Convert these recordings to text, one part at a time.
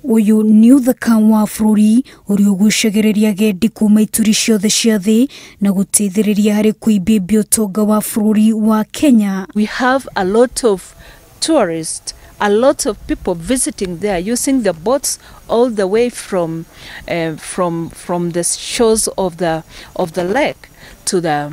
Ũyũ nĩ ũthaka wa bũrũri ũrĩa ũgucagĩrĩria agendi kuma ituri ciothe cia thĩ na gũteithĩrĩria harĩ kũimbĩmbia ũtonga wa bũrũri wa Kenya. We have a lot of tourists, a lot of people visiting there using the boats all the way from the shores of the lake to the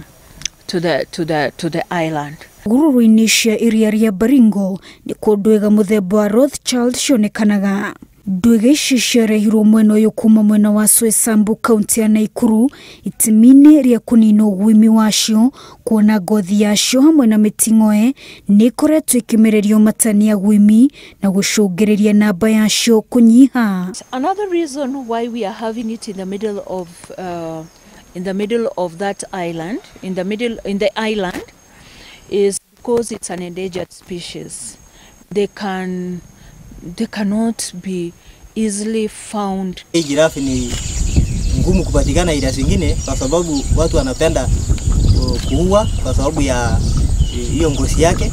island. Ngururu-inĩ cia iria rĩa Baringo nĩkuo ndwĩga mũthemba wa Rothschild cionekanaga. Ndwĩga ici ciarehirwo mwena ũyũ kuma mwena wa Soysambu, kaunti ya Naikuru, itemi-inĩ rĩa kũnina ũguĩmi wacio, kuona ngothi yacio hamwe na mĩting'oe nĩ ĩkoretwo ĩkĩmererio mata nĩ aguĩmi na gũcũngĩrĩria namba yacio kũnyiha. Another reason why we are having it in the middle of that island, in the middle in the island, is because it's an endangered species. They cannot be easily found. Hii giraffe ni ngumu kupatikana area zingine kwa sababu watu wanapenda kuua kwa sababu ya hiyo ngozi yake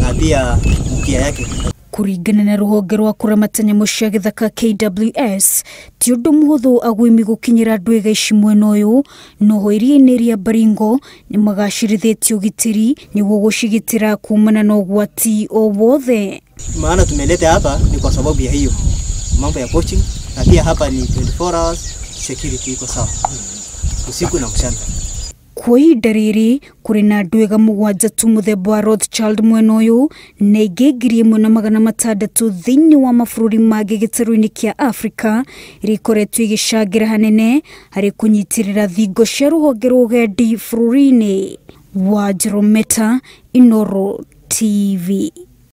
na pia mkia yake. Kũringana na rũhonge rwa kũramata nyamũ cia gĩthaka KWS, ti ũndũ mũhũthũ aguĩmi gũkinyĩra ndwĩga ici mwena ũyũ, noho iria-inĩ rĩa Baringo nĩ magacĩrithĩtie ũgitĩri nĩguo gũcigitĩra kumana na ũgwati o wothe. Maana tumeleta hapa ni kwa sababu ya hiyo mambo ya poaching, na pia hapa ni 24 hours security iko sawa usiku na mchana. Kwa ihinda rĩrĩ kũrĩ na ndwĩga 7 tu mũthemba wa Rothschild mwena ũyũ na ingĩ 1600 thĩinĩ wa mabũrũri mangĩ gĩtarũ-inĩ kĩa Afrika, iria ikoretwo igĩcangĩra hanene harĩ kũnyitĩrĩra thingo cia rũhonge rwa ũgendi bũrũri-inĩ. Wanjĩrũ Meta, Inooro TV.